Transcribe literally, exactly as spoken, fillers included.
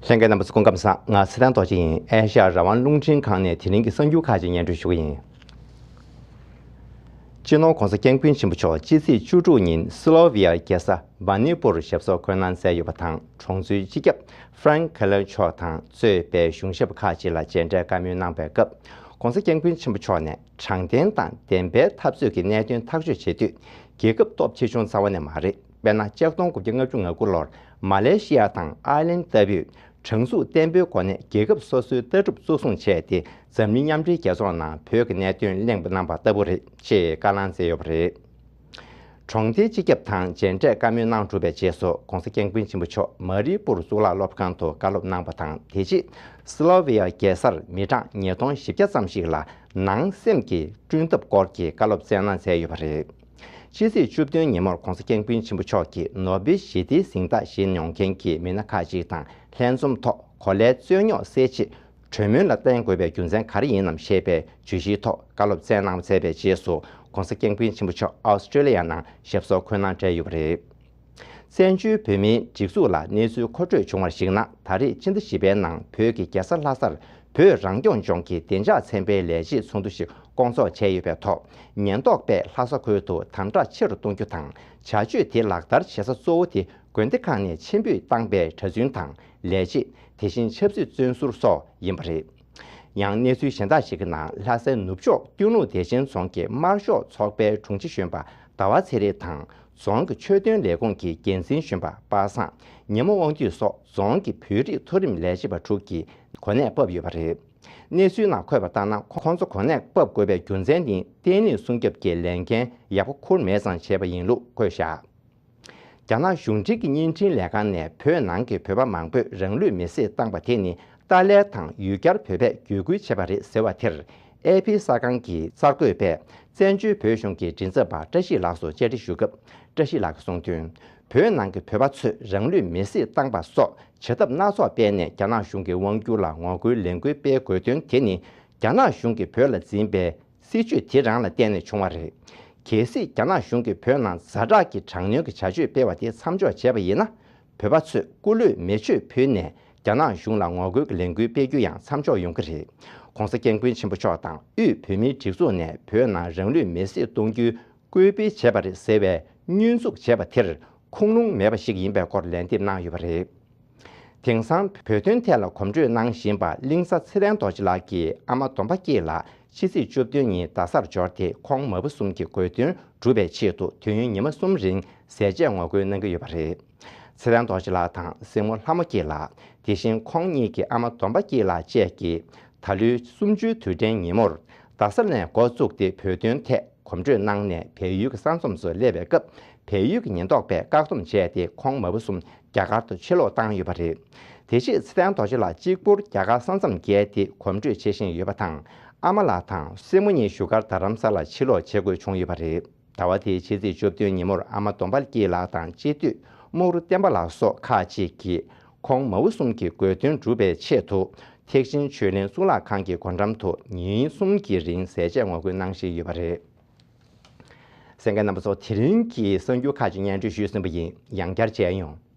ལྷན་རྒྱས་རྣམ་པ་ཚོ་སྐུ་ཁམས་བཟང་། ང་ཚེ་བརྟན་རྡོ་རྗེ་ཡིན། ཨེ་ཤ་ཡ་རང་དབང་རླུང་འཕྲིན་ཁང་ནས་དེ་རིང་གི་གསར་འགྱུར་ཁག་ཅིག་སྙན་སྒྲོན་ཞུ་གི་ཡིན། སྤྱི་ནོར་༧གོང་ས་༧སྐྱབས་མགོན་ཆེན་པོ་མཆོག་ཕྱི་ཚེས་བཅུ་དྲུག་ཉིན་སི་ལོ་ཝི་ཡའི་རྒྱལ་ས་བྷ་ནི་པུར་ཞབས་སོར་འཁོད་གནང་མཛད་ཡོད་པ་དང་། གྲོང་ཚོའི་སྤྱི་ཁྱབ་ཧྥ་རན་ཁེ་ལན་མཆོག་དང་གཙོས་པའི་གཞུང་ཞབས་ཁག་ཅིག་ལ་མཇལ་འཕྲད་བཀའ་མོལ་གནང་བའི་སྐབས། ༧གོང་ས་༧སྐྱབས་མགོན་ཆེན་པོ་མཆོག་ནས་དྲང་བདེན་དང་བདེན་པའི་འཐབ་རྩོད་ཀྱི་གནད་དོན་ཐག་གཅོད་བྱེད་དུས། རྒྱལ་ཁབ་སྟོབས་ཆེ་ཆུང་རྩ་བ་ནས་མ་རེད། དཔེར་ན། ཆིག་སྟོང་དགུ་བརྒྱ་ལྔ་བཅུ་ང་དགུ་ལོར་མ་ལེ་ཤི་ཡ་དང་ཨའི་ལན་ལྟ་བུའི་དྲང་ཚུགས་བརྟན་པོའི་སྒོ་ནས་རྒྱལ་ཁབ་སོ་སོའི་ལྟ་གྲུབ་གཙོ་བཟུང་བྱས་ཏེ། འཛམ་གླིང་མཉམ་འབྲེལ་རྒྱལ་ཚོགས་ནང་བོད་ཀྱི་གནད་དོན་གླེང་གནང་པ་ལྟ་བུ་རེད་ཅེས་བཀའ་གནང་མཛད་ཡོད་པ་རེད། གྲོང་སྡེའི་སྤྱི་ཁྱབ་དང་མཇལ་འཕྲད་བཀའ་མོལ་གནང་གྲུབ་པའི་རྗེས་སུ། ༧གོང་ས་༧སྐྱབས་མགོན་ཆེན་པོ་མཆོག་མ་རི་པུར་གཙུག་ལག་སློབ་ཁང་དུ་བཀའ་སློབ་གནང་བ་དང་། དེ་རྗེས་སི་ལོ་ཝི་ཡ་རྒྱལ་སར་མི་གྲངས་ཉིས་སྟོང་བཞི་བརྒྱ་ཙམ་ཞིག་ལ་ནང་སེམས་ཀྱི་བསྐྲུན་ཐབས་སྐོར་གྱི་བཀའ་སློབ་སྩལ་གནང་མཛད་ཡོད་པ་རེད། ཕྱི་ཚེས་བཅུ་བདུན་ཉིན་མོར་༧གོང་ས་༧སྐྱབས་མགོན་ཆེན་པོ་མཆོག་གིས་ནོ་བེལ་ཞི་བདེའི་གཟེངས་རྟགས་བཞེས་མྱོང་མཁན་གྱི་མི་སྣ་ཁག་ཅིག་དང་ལྷན་འཛོམས་ཐོག་གོ་ལའི་རྩོད་རྙོག་སེལ་ཆེད་གྲོས་མོལ་ལ་བརྟེན་དགོས་པའི་རྒྱུ་མཚན་ག་རེ་ཡིན་ནམ་ཞེས་པའི་བརྗོད་གཞིའི་ཐོག་བཀའ་སློབ་སྩལ་གནང་མཛད་པའི་རྗེས་སུ། ༧གོང་ས་༧སྐྱབས་མགོན་ཆེན་པོ་མཆོག་ཨོ་སི་ཀྲེ་ལི་ཡ་ནང་ཞབས་སོར་འཁོད་གནང་གྲས་ཡོད་པ་རེད། བཙན་བྱོལ་བོད་མིའི་སྒྲིག་འཛུགས་ལ་གནས་ཚུལ་མཁོ་སྤྲོད་བྱུང་བར་གཞིགས་ན། ད་རེས་ཕྱི་ཟླ་བཞི་པའི་ནང་བོད་ཀྱི་རྒྱལ་ས་ལྷ་སར་བོད་རང་སྐྱོང་ལྗོངས་ཀྱི་བདེ་འཇགས་ཚན་པའི་ལས་བྱེད་ཚོགས་འདུ་ཞིག་བསྐོང་ཚོགས་བྱས་ཡོད་པའི་ཐོག་ཉེན་རྟོག་པས་ལྷ་ས་ཁུལ་དུ་དམ་དྲག་ཆེ་རུ་གཏོང་རྒྱུ་དང་། བྱ་སྤྱོད་དེ་ལག་བསྟར་བྱེད་ས་གཙོ་བོ་དེ་དགོན་སྡེ་ཁག་ནས་ཕྱིར་འབུད་བཏང་པའི་གྲྭ་བཙུན་དང་ལས་བྱེད། དེ་བཞིན་ཆབ་སྲིད་བཙོན་ཟུར་སོགས་ཡིན་པ་རེད། ཡང་གནས་ཚུལ་གཞན་དག་ཞིག་གི་ནང་། ལྷ་སའི་ནུབ་ཕྱོགས་གཏེར་ལུང་བདེ་ཆེན་རྫོང་གི་དམར་ཤོག་ཚོགས་པའི་དྲུང་ཆེ་གཞོན་པ་ཟླ་བ་ཚེ་རིང་དང་། རྫོང་གི་ཆོས་དོན་ལས་ཁུངས་ཀྱི་འགན་འཛིན་གཞོན་པ་པ་སངས། ཉི་མ་དབང་འདུས་སོགས་རྫོང་གི་བོད་རིགས་མཐོ་རིམ་ལས་བྱེད་པ་དྲུག་གིས་གོ་གནས་བབས་ཡོད་པ་རེད། གནས་ཚུལ་ནང་འཁོད་པ་ལྟར་ན། ཁོང་ཚོ་གོ་གནས་བབས་དགོས་པའི་རྒྱུ་མཚན་ནི། བརྟན་ལྷིང་སྲུང་སྐྱོབ་ཀྱི་ལས་འགན་ཡག་པོ་འཁུར་མེད་ཙང་བྱས་པ་ཡིན་ལུགས་བཀོད་བཞག་རྒྱ་ནག་གཞུང་འབྲེལ་གྱི་བརྙན་འཕྲིན་ལས་ཁང་ནས་བོད་ནང་གི་བོད་པ་མང་པོས་རང་ལུས་མེར་སྲེག་བཏང་པ་དེ་ནི། ཏཱ་ལའི་དང་ཡུལ་གྱར་བོད་པས་བརྒྱུད་སྐུལ་བྱས་པ་རེད་ཟེར་བ་དེར། ཨེ་ཕི་གསར་ཁང་གི་གསར་འགོད་པས་བཙན་བྱོལ་བོད་གཞུང་གི་མགྲིན་ཚབ་པ་བཀྲ་ཤིས་ལགས་སུ་བཅར་འདྲི་ཞུ་སྐབས། བཀྲ་ཤིས་ལགས་ཀྱིས་གསུངས་དོན། བོད་ནང་གི་བོད་པ་ཚོས་རང་ལུས་མེར་སྲེག་བཏང་པ་སོགས་བྱ་ཐབས་སྣ་ཚོགས་སྤེལ་ནས་རྒྱ་ནག་གཞུང་གི་དབང་སྒྱུར་ལ་ངོ་རྒོལ་ལས་འགུལ་སྤེལ་དགོས་དོན་དེ་ནི། རྒྱ་ནག་གཞུང་གིས་བོད་ལ་འཛིན་པའི་སྲིད་བྱུས་དེ་རང་ལ་བརྟེན་ནས་བྱུང་བ་རེད། གལ་སྲིད་རྒྱ་ནག་གཞུང་གིས་བོད་ནང་ཛ་དྲག་གི་དྲག་གནོན་གྱི་བྱ་སྤྱོད་སྤེལ་བ་དེ་མཚམས་འཇོག་བྱས་པ་ཡིན་ན། བོད་པ་ཚོས་སྐུ་ལུས་མེ་མཆོད་ཕུལ་ནས་རྒྱ་ནག་གཞུང་ལ་ངོ་རྒོལ་གྱི་ལས་འགུལ་སྤེལ་རྒྱུ་ཡང་མཚམས་འཇོག་ཡོང་གི་རེད། ༧གོང་ས་༧སྐྱབས་མགོན་ཆེན་པོ་མཆོག་དང་དབུས་བོད་མིའི་སྒྲིག་འཛུགས་ནས་བོད་ནང་རང་ལུས་མེར་སྲེག་གཏོང་རྒྱུའི་སྐུལ་སྤེལ་བྱས་པ་རེད་ཟེར་བའི་བསྙོན་འཛུགས་བྱས་པ་དེར་ཁུངས་ལུང་མེད་པ་ཞིག་ཡིན་པའི་སྐོར་ལན་འདེབས་གནང་ཡོད་པ་རེད། དེང་སང་བོད་དོན་ཐད་ལ་གོམ་བགྲོད་གནང་བཞིན་པ་གླིང་གསར་ཚེ་བརྟན་རྡོ་རྗེ་ལགས་ཀྱི་ཨ་མ་སྡོམ་པ་སྐྱིད་ལགས་ཕྱི་ཚེས་བཅུ་བདུན་ཉིན་རྡ་སར་འབྱོར་ཏེ། ཁོང་མ་བུ་གསུམ་གྱི་དགོས་འདུན་སྒྲུབ་པའི་ཆེད་དུ་དུས་ཡུན་ཉི་མ་གསུམ་རིང་ཟས་བཅད་ངོ་རྒོལ་གནང་གི་ཡོད་པ་རེད། ཚེ་བརྟན་རྡོ་རྗེ་ལགས་དང་སྲས་མོ་ལྷ་མོ་སྐྱིད་ལགས། དེ་བཞིན་ཁོང་གཉིས་ཀྱི་ཨ་མ་སྡོམ་པ་སྐྱིད་ལགས་བཅས་ཀྱིས་ད་ལོའི་གསུམ་བཅུའི་དུས་དྲན་ཉིན་མོར་རྡ་ས་ནས་འགོ་བཙུགས་ཏེ་བོད་དོན་ཐད་གོམ་བགྲོད་གནང་ནས། བལ་ཡུལ་གྱི་ས་མཚམས་སུ་སླེབས་པའི་སྐབས། བལ་ཡུལ་གྱི་ཉེན་རྟོག་པས་བཀག་སྡོམ་བྱས་ཏེ། ཁོང་མ་བུ་གསུམ་རྒྱ་གར་དུ་ཕྱིར་ལོག་བཏང་ཡོད་པ་རེད། དེ་རྗེས་ཚེ་བརྟན་རྡོ་རྗེ་ལགས་གཅིག་པུར་རྒྱ་གར་ས་མཚམས་བརྒལ་ཏེ་གོམ་བགྲོད་བྱེད་བཞིན་ཡོད་པ་དང་། ཨ་མ་ལགས་དང་སྲས་མོ་གཉིས་བཞུགས་སྒར་རྡ་རམ་ས་ལར་ཕྱིར་ལོག་བྱེད་དགོས་བྱུང་ཡོད་པ་རེད། ཟླ་བ་དེའི་ཕྱི་ཚེས་བཅུ་བདུན་ཉིན་མོར་ཨ་མ་སྡོམ་པ་སྐྱིད་ལགས་དང་སྤྱི་འཐུས་རྨོག་རུ་བསྟན་པ་ལགས་སོགས་ཁག་ཅིག་གིས་ཁོང་མ་བུ་གསུམ་གྱི་དགོས་འདུན་སྒྲུབ་པའི་ཆེད་དུ། ཐེག་ཆེན་ཆོས་གླིང་གཙུག་ལག་ཁང་གི་སྒོ་འགྲམ་དུ་ཉིན་གསུམ་གྱི་རིང་ཟས་བཅད་ངོ་རྒོལ་གནང་བཞིན་ཡོད་པ་རེད། གསན་མཁན་རྣམ་པ་ཚོ། དེ་རིང་གི་གསར་འགྱུར་ཁག་ཅིག་སྙན་སྒྲོན་ཞུས་ཟིན་པ་ཡིན། ཡང་བསྐྱར་མཇལ་ཡོང་།